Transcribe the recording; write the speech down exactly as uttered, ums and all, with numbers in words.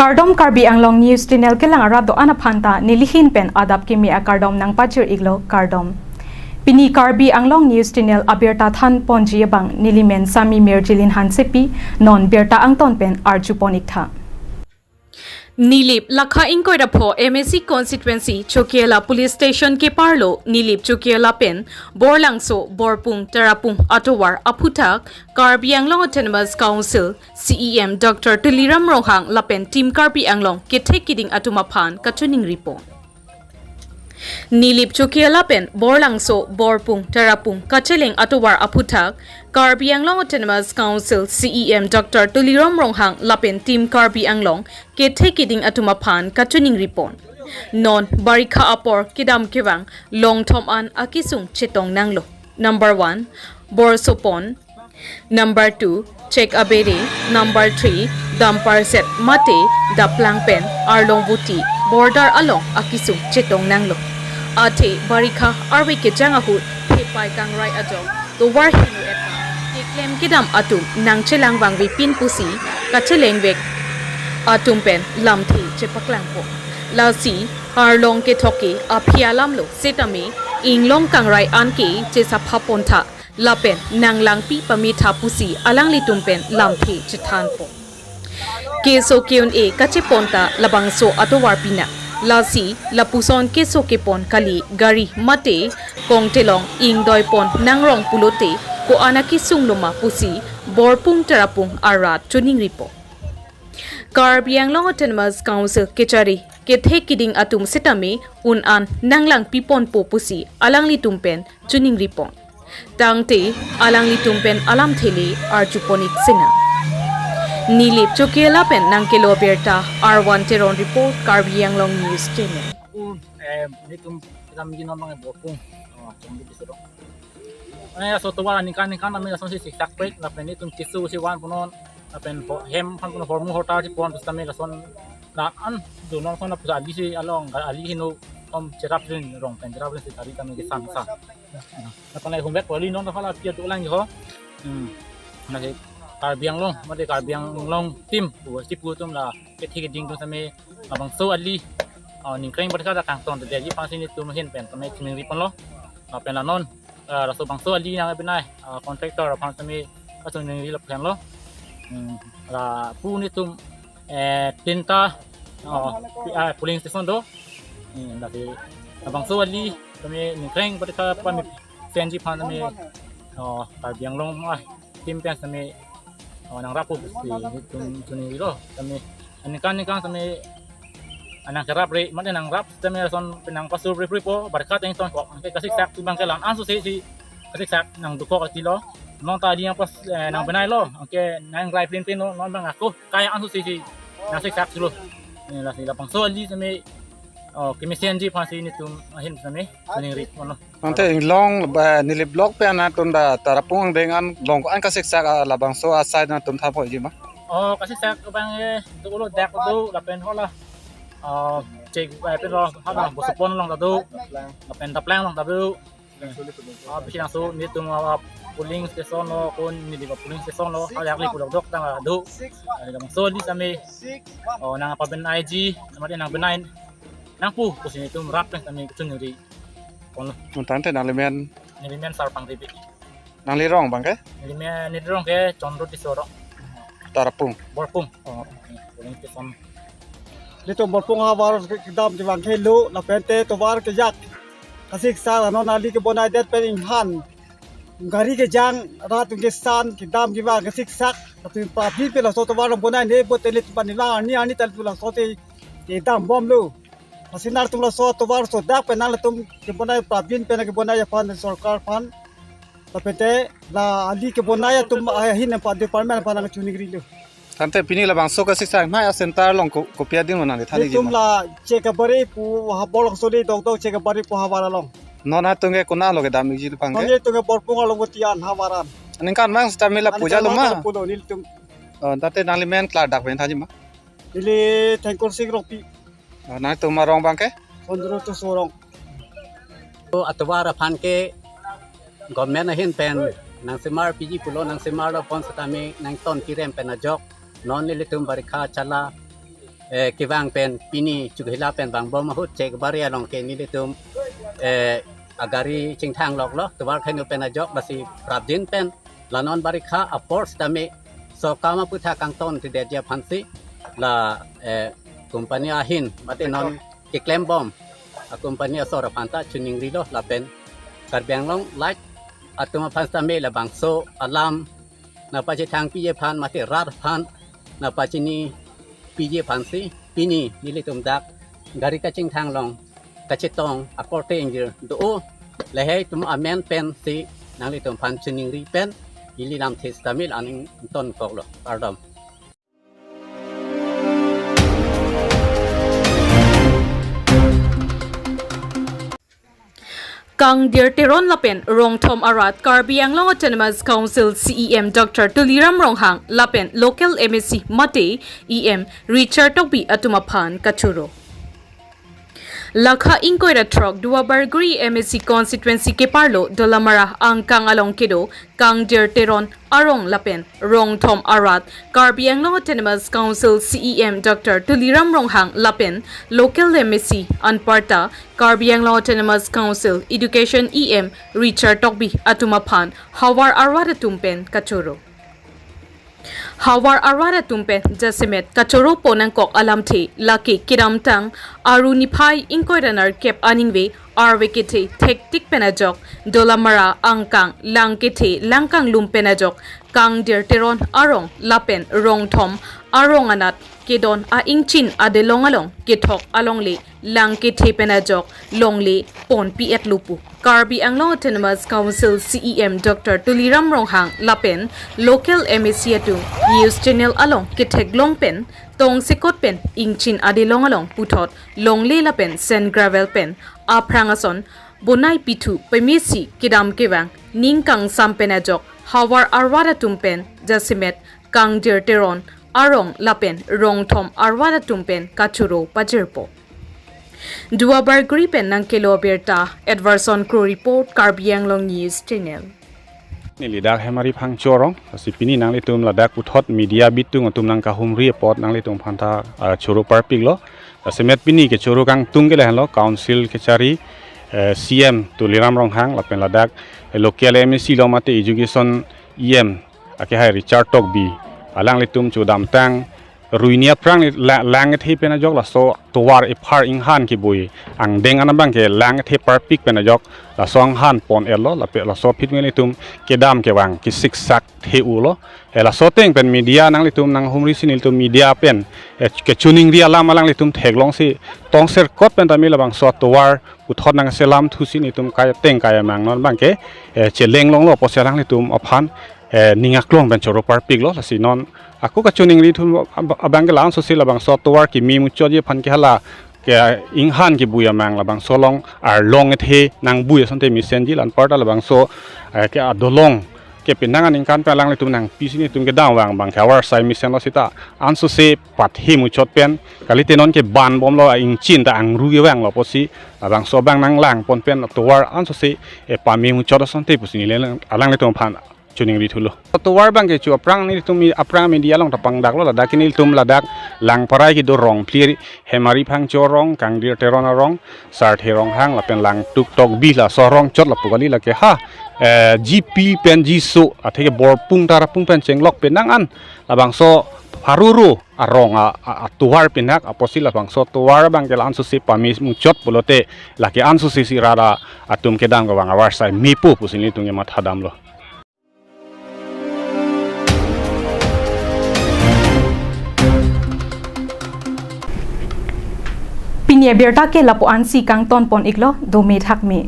Kardom, Karbi Anglong News Channel kelang arat do-an aphan ta nelihin pen adap kimi akardom nangpajir-iklo, kardom. Pini Karbi Anglong News Channel abirta thanponji abang nelimen Sami Mirjilin Hansepi, non birta angton pen arjupon-iktha. Nilip lakha ingkoi ra pho M A C constituency Chokihola police station keparlo Nilip Chokihola pen Borlangso, Borpung, Tarapung atovar aphuthak Karbi Anglong Autonomous Council C E M Doctor Tuliram Ronghang lapen Team Karbi Anglong kethe kiding atum aphan kachiningripo. Nilip Chokihola pen Borlangso, Borpung, Tarapung kacheleng atovar aphuthak Karbi Anglong Autonomous Council C E M Doctor Tuliram Ronghang lapen Team Karbi Anglong kethe kiding atum aphan kachiningripon. Non barikha apor kedam kevang longthom an akesung chetong nanglo. Number one, bor sopon. Number two, chek abere. Number three, dumper set mate daplang pen arlong buti border along akesung chetong nanglo. Athe barikha arve kejang ahut thepai kangrai ajok tovar heno-et keklem kedam atum nangchelang vangvepin pusi kachelengvek atum pen lamthe chepaklangpo. Lasi arlong kethok ke aphi alamlo setame inglong kangrai an ke chesaphapon tha lapen nanglangpi pame tha pusi alanglitum pen lamthe chethanpo. Keso ke-un-e kachepon ta labangso atovar pina. Lasi lapuson keso kepon kali gari mate kongtelong ingdoipon nangrong pulote ko-an akesung loma pusi Borpung Tarapung arat chiningripo. Karbi Anglong Autonomous Council kechari kethe kiding atum setame un-an nanglangpiponpo pusi alanglitum pen chiningripon. Tangte alanglitum pen alamthe le arjupon-ik sinang. Nilip Chokihola pen nangkelo birta, R one Teron report, Karbi Anglong News Channel. Aku, eh, nelitum kita mungkin ngomong Borpung. Oh, jangan gitu dong. Eh, so tovar ningkan ningkan kami langsung si siksak pek, lapen nelitum keso si van punon, lapen ho-, hem aphan punon hormu hortar si pon, terus kami langsung dan an do non son lapuson ali si along, ali heno om cherap rin rong pen cherap rin si tari kami kesan sa. Lapen le humbek poli non hala pia do lang ho. Hmm. Nasi Karbi Anglong, mate Karbi Anglong team, bu si pu atum la kethe kiding atum sami labangso ali, ah, ningkreng berkha da kangton de ji aphansi nelitum ahin pen kami chiningriponlo. Lapen la non, ah, laso bangso ali nangbenai, ah, contractor aphan sami kachiningri lapen lo. Hmm, lapu nelitum, eh, tinta, oh, pi-, ah, polling station do. Hmm, lasi labangso ali kami ningkreng berkha pami C N G aphan sami, oh, Karbi Anglong, ah, team pen sami, oh, nangrappo pusi nelitum chiningrilo. Sami aningkan aningkan sami, ah, nangkerap re, mate nangrap sami lason pen nangpasurpripripo, berkha teng ton kok, anke kasiksak tu abang ke la-an anso si, si kasiksak nangdukok atilo. Non ta ali nangpas, eh, nangbenailo, anke nangrai plinplin lo, non abang ako kaya anso si, si nangsiksak sulo. Eh, lasi labangso ali sami, oh, kemesen ji aphansi nelitum ahin sami chiningriponlo. Ante inglong ba Nilip block pen atum ta Tarapung angdeng an long an kasiksak, ah, labangso asai atum thapo ji ma? Oh, kasiksak abang, eh, do ulo dak do lapen hala, ah, chek, eh, pen lo hala bor sopon along ta do, lapen daplang along ta do. Ah, bisi laso nelitum, ah, polling station lo, kon nelitum polling station lo, hal yang li pulok dok tang do. Ah, labangso ali sami, oh, nangpabenai ji, mate nangbenai nangpu pusi nelitum rap pen sami kachiningriponlo. Tangte nanglimen? Nelimen Sarpang T V. Nanglirong abang ke? Nelimen, nelirong ke Chandra Tisso rong. Tarapung. Borpung. Oh. Polling station. Nelitum Borpung ahavar kedam kevang ke lo, lapen te tovar kejak kasiksak, non ali kebonaidet pen inghan. Gari kejang, rat atum kesan, kedam kevang kasiksak, latum prapjin pen laso tovar bonai ne, bo te nelitum panilang arni arni tal tu laso te kedambomlo. Lasi nangtum laso tovar so dak pen nangtum kebonai prapjin pen kebonai aphan sorkar aphan. Lapen te la ali kebonai atum ahin aphan department aphan nangchiningrilo. Tangte pini labangso kasiksak ma a-center along ko-, kopi ading lo nangli thali ji ma? Nelitum la Chekabari pu ha Borlangso le dokdok Chekabari pu ahavar along. Non atum ke konat lo kedam ji abang ke? Nelitum ke Borpung along ko tian havar an. Aningkan mang sitame la puja lo ma? Aningkan mang pulo nelitum. Oh, tangte nanglimen klardak pen tha ji ma? Neli Thengkur Sing Rongpi. Oh, nangtum arong abang ke? Chandra Tisso rong. To atovar aphan ke government ahin pen nangsemarpiji pulo, nangsemarlo pon setame nangton kirem pen ajok. Non nelitum barikha chala eh, kevang pen pini chukehila pen vangbom ahut Chekbari along ke nelitum, eh, agari chingthang loklo, tovar kheno pen ajok, lasi prapjin pen la non barikha apor sitame so kam aputhak kangtontedetji aphansi la, eh, company ahin mate non keklembom a company asor aphanta choningrilo lapen Karbi Anglong Light atum aphan sitame labangso alam nangpachethangpiji aphan mate rat aphan nangpachinipiji aphansi pini nelitum dak gari kachingthang along kachetong akorte ingjir do-o, lahei atum amen pensi nanglitum aphan chiningri pen ili lamthe sitame la-an ingtonkoklo. Kardom. Kangdir Teron lapen Rongthom arat Karbi Anglong Autonomous Council C E M Doctor Tuliram Ronghang lapen local M A C mate E M Richard Tokbi atum aphan kachoro. Lakha ingkoi ra throk Duarbagori M A C constituency keparlo Dolamara angkang along kedo Kangdir Teron arong lapen Rongthom arat Karbi Anglong Autonomous Council C E M Doctor Tuliram Ronghang lapen local M A C anparta Karbi Anglong Autonomous Council Education E M Richard Tokbi atum aphan havar arat atum pen kachoro. Havar arat atum pen jasemet kachoro pon nangkok alamthe lake kedamtang Aru niphai ingkoi ra nerkep aningve arve kethe thektik pen ajok Dolamara angkang lang kethe langkanglum pen ajok Kangdir Teron arong lapen Rongthom arong anat kedon a-ingchin adelong along kethok alongle lang kethe pen ajok longle ponpi-etlo pu Karbi Anglong Autonomous Council C E M Doctor Tuliram Ronghang lapen local M A C atum news channel along ketheklong pen tongsekot pen ingchin adelong along puthot longle lapen sand gravel pen aphrang ason bonai pithu pemesi kedam kevang ning kangsam pen ajok havar arat atum pen jasemet Kangdir Teron arong lapen Rongthom arat atum pen kachoro pajirpo. Duarbagori pen nangkelo abirta, Edverson Kro report, Karbi Anglong News Channel. Neli dak Hemari Phangcho arong, lasi pini nanglitum ladak puthot media bitung atum nangkahumri apot nanglitum aphanta, ah, choro parpiklo. Jasemet pini kechoro kangtung ke lahenlo, Council kechari, eh, C E M Tuliram Ronghang, lapen ladak, eh, local M A C lo mate Education E M akehai Richard Tokbi, alanglitum chodamtang, ruini aphrang la-, lang kethe pen ajok laso tovar ephar inghan kebui angdeng anabang ke lang kethe parpik pen ajok laso inghan pon-etlo, lapen laso aphi nelitum kedam kevang kesiksak the-ulo. Eh, laso ateng pen media nanglitum nanghumri si nelitum media pen, eh, kechiningri alam alanglitum theklongsi tongsekot pen tame labangso atovar puthot nangselam thusi nelitum kai ateng kai amang non abang ke, eh, chelenglonglo pusi alanglitum aphan, eh, ning aklong pen choro parpiklo. Lasi non ako kachiningri atum ab-, abang ke la-ansosi labangso atovar keme muchotji aphan ke hala ke inghan kebui amang labangso along arlong kethe nangbui asonte mesenji, la-anparta labangso, eh, ke adolong ke penang aningkan pen alanglitum nangpisi nelitum kedam vang abang ke havar asai mesenlo seta ansosi pathe muchot pen kalite non ke ban bomlo, a-ingchin ta angru kevanglo pusi labangso abang nanglang pon pen tovar ansosi, eh, pame muchot asonte pusi neli alanglitum aphan chiningri thulo. Tovar abang ke chu aphrang nelitum mi-, aphrang media along ta pangdaklo, ladak ke nelitum ladak Langparai kedo Rongphli, Hemari Phangcho arong, Kangdir Teron arong, Sarthe Ronghang lapen Langtuk Tokbi laso arong chot lapu kali lake ha, eh, G P pen G S O athe ke Borpung Tarapung pen chenglok penang an labangso Haruru arong a, a, atovar pinak apotsi labangso atovar abang ke la-ansosi pame muchot pulote lake ansosi si rara atum kedam kevang havar asai mepo pusi nelitum ke mathadamlo. Pini abirta ke lapu-ansi kangton pon-iklo, dome thakme.